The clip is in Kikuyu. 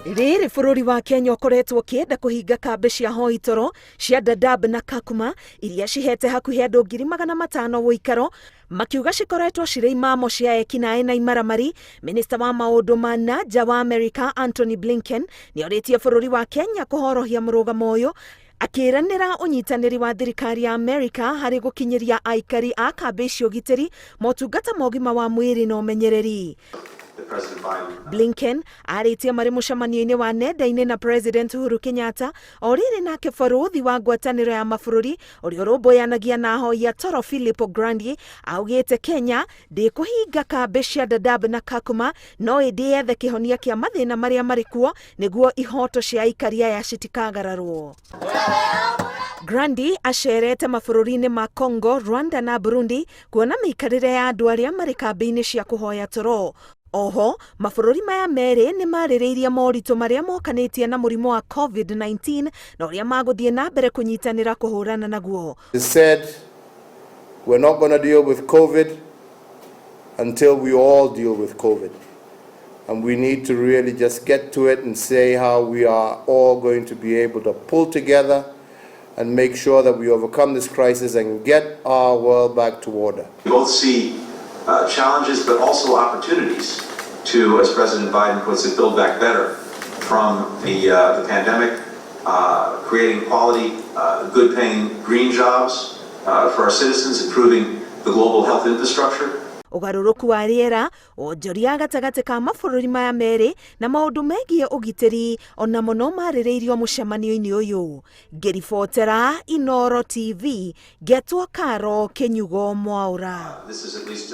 Rĩrĩ bũrũri wa Kenya ũkoretwo ũkĩenda kũhinga kambĩ cia hoi toro cia Dadaab na Kakuma iria cihete hakuhĩ andũ 500,000 ũikaro, makiuga cikoretwo cirĩ imamo cia ekinaĩ na imaramari. Minista wa maũndũ ma na nja wa Amerika Antony Blinken nĩorĩtie bũrũri wa Kenya kũhorohia mũrũgamo ũyũ, akĩranĩra ũnyitanĩri wa thirikari ya Amerika harĩ gũkinyĩria aikari a kambĩ icio ũgitĩri, motungata ma ũgima wa mwĩrĩ na ũmenyereri. Blinken arĩtie marĩ mũcemanio-inĩ wa nenda-inĩ na President Uhuru Kenyatta. O rĩrĩ, nake barũthi wa ngwatanĩro ya mabũrũri ũrĩa ũrũmbũyanagia na ahoi a toro Filippo Grandi augĩte Kenya ndĩkũhinga kambĩ cia Dadaab na Kakuma, no ĩndĩ yethe kĩhonia kĩa mathĩna marĩa marĩ kuo nĩguo ihoto cia aikari aya citikagararwo. Grandi acerete mabũrũri-inĩ ma Congo, Rwanda na Burundi kuona mĩikarĩre ya andũ arĩa marĩ kambĩ-inĩ cia kũhoya toro. Oho, mabũrũri maya merĩ nĩ marĩrĩirie moritũ marĩa mokanĩtie na mũrimũ wa COVID-19 na ũrĩa magũthiĩ na mbere kũnyitanĩra kũhũrana naguo. He said, "We're not going to deal with COVID until we all deal with COVID." And we need to really just get to it and say how we are all going to be able to pull together and make sure that we overcome this crisis and get our world back to order. We both see challenges but also opportunities to, as President Biden puts it, build back better from the pandemic, creating quality, good paying green jobs for our citizens, improving the global health infrastructure. Ũgarũrũku wa rĩera, wonjoria gatagatĩ ka mabũrũri maya merĩ na maũndũ megiĩ ũgitĩri onamo no marĩrĩirio mũcemanio-inĩ ũyũ. Ngĩribotera Inoro TV, ngetwo Karo Kĩnyugo Mwaũra. This is at least